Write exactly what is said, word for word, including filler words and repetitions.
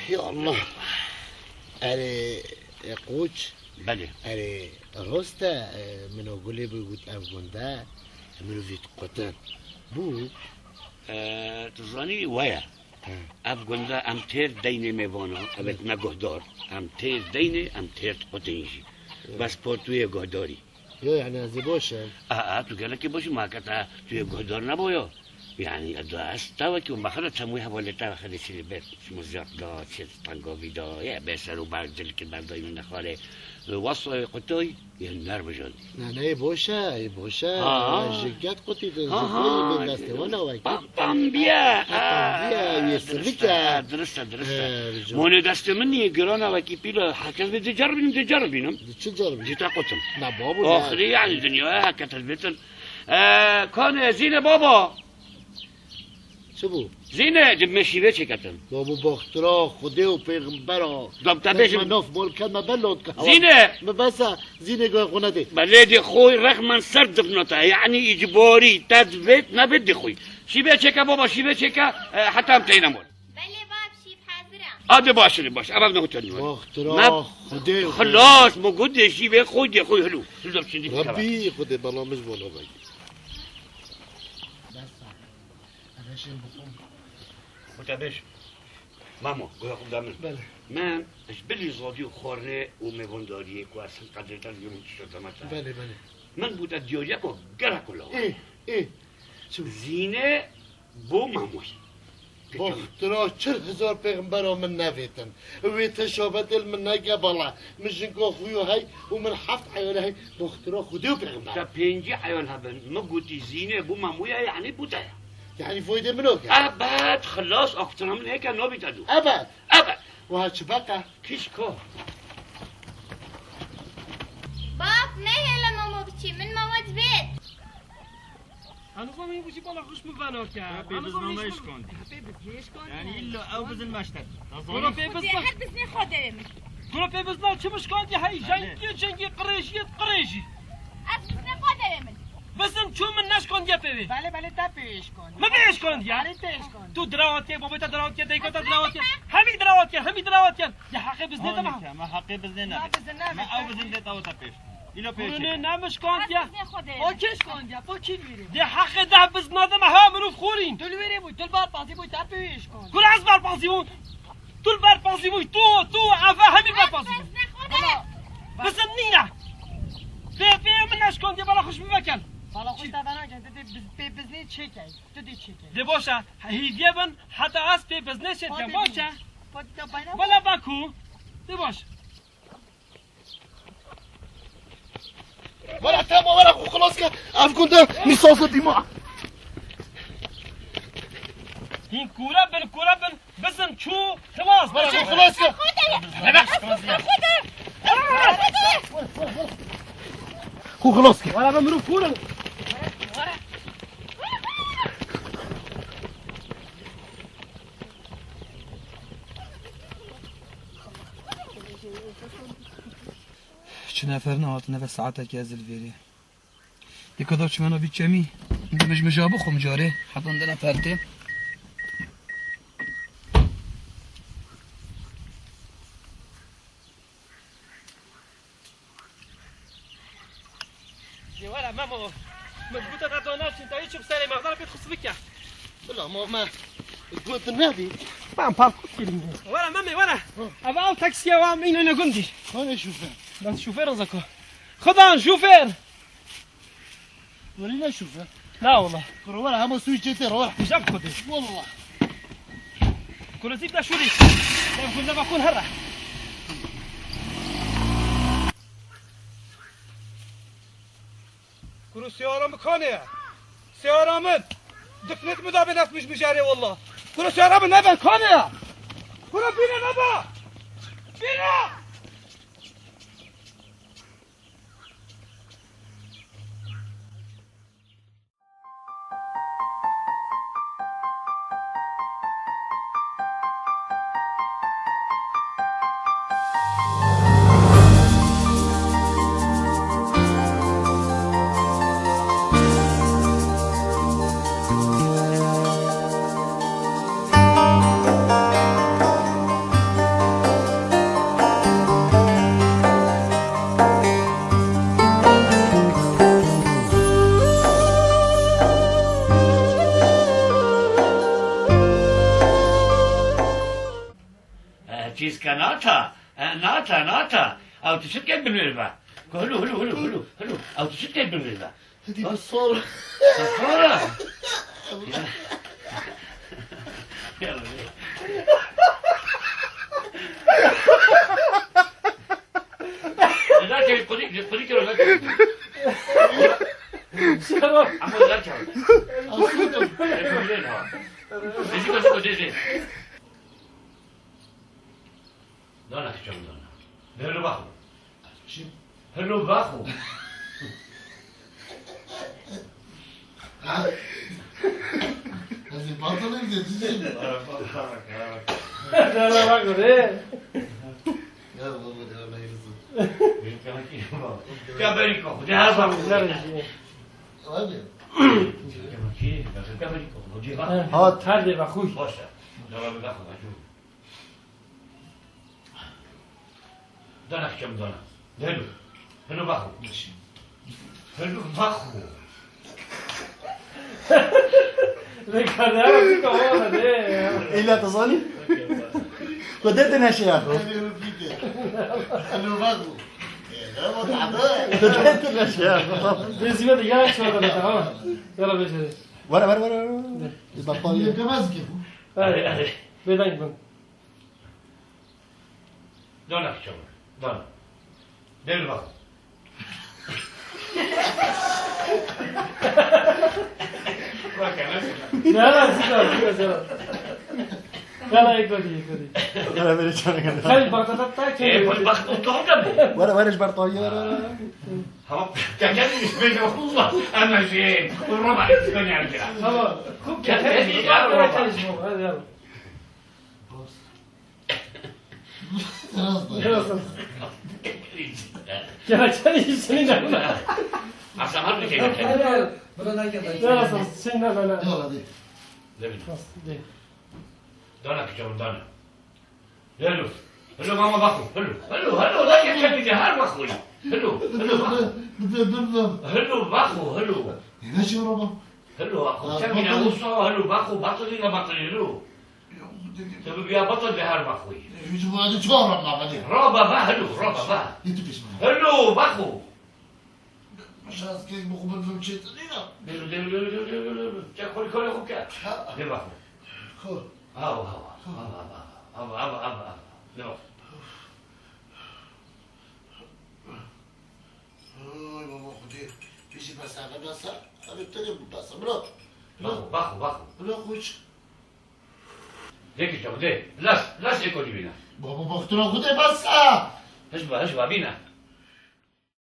Ya Allah. Erê, e, Koç. Belê. Erê, rast e, e, min o Gulê bû got ev gund e, mirovî dikutin. Bû. E, tu zanî we ye. He. Ev gund e em têr deynê mêvana, evet, me guhdar. Em têr deynê, em têr dikutin jî. Evet. Bes por tu yê guhdarî. Yo, yani ez ê boş im. A, a, tu gelekî boş î, ma heke te tu yê guhdar neboyo. Yani, ez te wekî, ma xwe de çemûyê hevalê te xelê çi lê ber, çi mizyak da, çi tengavî da, ye, bê ser û ber cilkî berdayî min nexwarê. Wasa yê qutay, yê ner bijandî. Ne, ne, yê boş e, yê boş e. Ha, ha. Ji get qutî de, ha, ha, zifayê bin destê wana wekî. Pam, pam biye. Pam, pam biye, ha, yê dirist silik e, e. Dirist e, dirist e. He, rica. Monê destê min nî, giran e wekî pîl e, herkes bê diceribînim, diceribînim. Di çi ceribî? Jî te qutim. Na babo, ne. Axirî yani dinyaya heke te dibêtin. E, kanê Zîne baba. Çi bû? Zîne, di me şîvê çêketin. Babo, baxtira Xwedê û pêxembera. Dam te bêjim. Naf bol keme belot ke. Zîne! Me besa, Zîne goy xwe nedê. Belê dê xwe rexmen ser difnata. Yani îcbarî, te divêt, nebêt dê xwe. Şîvê çêke baba, şîvê çêke, e, heta em teyne mol. Belê bab, şîv hazir e. Adi baş e, baş. Ev ne gotin. Baxtira Xwedê. Xilas, me got dê şîvê xwe, dê xwe hilo. Hilo şimdi. Rabbî Xwedê bela min ji bona vegî. Bes e. Ev şên bixwim. Xwe te bêj. Mamo, goya xwe da min. Belê. Min ji bilî zadî û xwarinê û mêvandariyê ku ez hin qedrê te digirim tişta dema te. Belê, belê. Min bû te diyariyeko gerek û law. Ê, ê. Çi? Zîne bo Mamoyî. Baxtira çil hezar pêxembera min nevêtin. Wê te şabetê li min neke bala. Min jinka xwe yo hey û min heft eyal hey. Baxtira Xwedê û pêxember. Te pêncî eyal hebin. Min gotî Zîne bo Mamoya, yani bo te ye. Yani foydê min o ke. Ebed, xilas, aktina min heke nabî te dû. Ebed. Ebed. Wiha çi beqe? Kişka. Bab, nehêle Mamo biçî, min Mamo divêt. Ez nizanim wî jî bala xweş min venake. Te pê bizna me şikandî. Te pê bizna şikandî. Yani îlla ew bizin me ştet. Kuro pê bizna. Her biznê xwe dewê min. Kuro pê bizna çi min şikandî hey? Belê. Jengî, jengî, qirêjiyê, qirêjî. Ez biznê xwe dewê min. Bizin çû min neşkandiye pê wê. Belê, belê, te pê şikandî. Min pê şikandî ya? Belê, te şikandî. Tu dirawatiye, babê te dirawatiye, dayika te dirawatiye. Hemî dirawatiye, hemî dirawatiye. Di heqê biznê de me. Me heqê biznê ne. Me bizin ne. Me ew bizin dê tawa te pêş. Îlo pê. Kurunê ne min şikand ya. Ez biznê xwe dê. O kê şikand ya? Po kî li wîrê? Di heqê deh bizna de me hewa mirov xorîn. Tu li wîrê bû, tu li bar pazî bû, te pê şikand. Kur ez bar pazî bû. Tu li bar pazî bû, tu, tu, eve hemî bar pazî bû. Ez biznê xwe dê. Bizin nîne. Pê, pê min neşikand ya, bala xweş min vekel. Bala xweş te venakin, tu dê biz, pê biznê çêkey. Tu dê çêkey. Dê baş e, hîviye bin, heta ez pê biznê çêkem, baş e. Bala baku. Dê baş. Were tema, were xwe xilas ke. Ev gund e, mîsasa dîma. Hîn kure bin, kure bin, bizin çû, xilas. Were xwe xilas ke. Xwe xilas ke. Were be mirov kure. Çi nefer nehatine ve saetekî ez li vêrê. Yeka da çimena vî çemî. Hindê min ji min ja bixwim carê. Heta hindê nefer tê. Yê were Memo, min gote te da neçin, te yê çi bi serê mexdara pêt xwe sivik e. Bila ma me got nebî. Ben park kirim. Were Memê, were. Hı. Eva ew taksiye wa em îne ne gundî. Hane şoför. Ben şoför zako. Xudan şoför. Were ne şoför? La wala. Kuro were hema suyu çete were. Jab kode. Wallah. Kuro zî da şûrî. Ev gunda bakun herre. Kuro siyara min kanê ye? Siyara min. Difnet mi da bin ez mij mijarê wallah. Kuro siyara min nebe kanê ye? Kuro bîne nebe. Bîne. Îska nata, e, nata, nata. Ew tişt ke binêr be. Hulu, hulu, hulu, hulu, hulu. Ew tişt ke binêr be. Hadi bir sor. Sor. Ya. Ya. Ela ke kuli, kuli kero la. Ama la ke. Aslında. Ezi kaçı kocesi. Dana kıçam dana. Deli bak. Çi? Hello, baxo. Ez ê batal em de dizim. Ara bak, ara bak, ara bak. Dara bak re. Ya baba, ya Allah yürüsün. Benim kanaki bak. Kabarîka xwe, de her bak. Abi. Kanaki, bak, kabarîka xwe, de bak. Ha, her de bak, huy. Boş ver. Dara bir bak, bak. Dana kıçam dana. Delu. Helu baxu. Helu baxu. Lê kardeşim, bir kafa var, ne ya? Ela tazani? Kudete neşe ya. Helu baxu. Kudete neşe ya. Rezime de yalan söyledi, tamam. Yala beşeri. Var, var, var, var. Bak, bak. Yemez ki bu. Hadi, hadi. Bedang bun. Dona kıçamı. Dona. Deli bak. Bak hele. Sera, sera, sera, sera. Kala ekodi, ekodi. Kala böyle çana kala. Kala bak, bak, bak, bak. E, bak, bak, bu doğru da mı? Var, var, var, var. Tamam. Gel, gel, ben de Allah. Ama şey, Roma, İspanya. Tamam. Gel, gel, gel, Roma. Hadi yavrum. Biraz da. Biraz da. Gel, gel, gel, gel. Akşam harbi şey yapacak. Burada da gel. Biraz da, sen de böyle. Yok, hadi. Ne bileyim. Nasıl değil? Dana kıçamı, dana. Hello. Hello, mama, bakın. Hello. Hello, hello, la gel, gel, gel, her bakın. Hello, hello, bakın. Hello, bakın, hello. Ne şey var ama? Hello, bakın. Sen bir bakalım. Hello, bakın, bakın, hello. Tabii bir batal ve her bakın. Yüzü bu adı çoğur ama, hadi. Roba, ba, hello, roba, ba. Git peşime. Hello, bakın. Şans ki bu kadar bir şey değil ya. Delu, delu, delu. Çek koli, koli, koli. Ha. De bakın. Kol. Av, av, av. Kol. Av, av, av. Av, av, av, av. De bakın. Oy baba, xudê. Pêşî besa, besa. Abi, te de bu besa. Bırak. Bak, bak, bak. Bırak, uç. De ki çabuk, de. Las, las eko dibine. Baba, bak, tu xudê besa. Hişba, hişba, bine.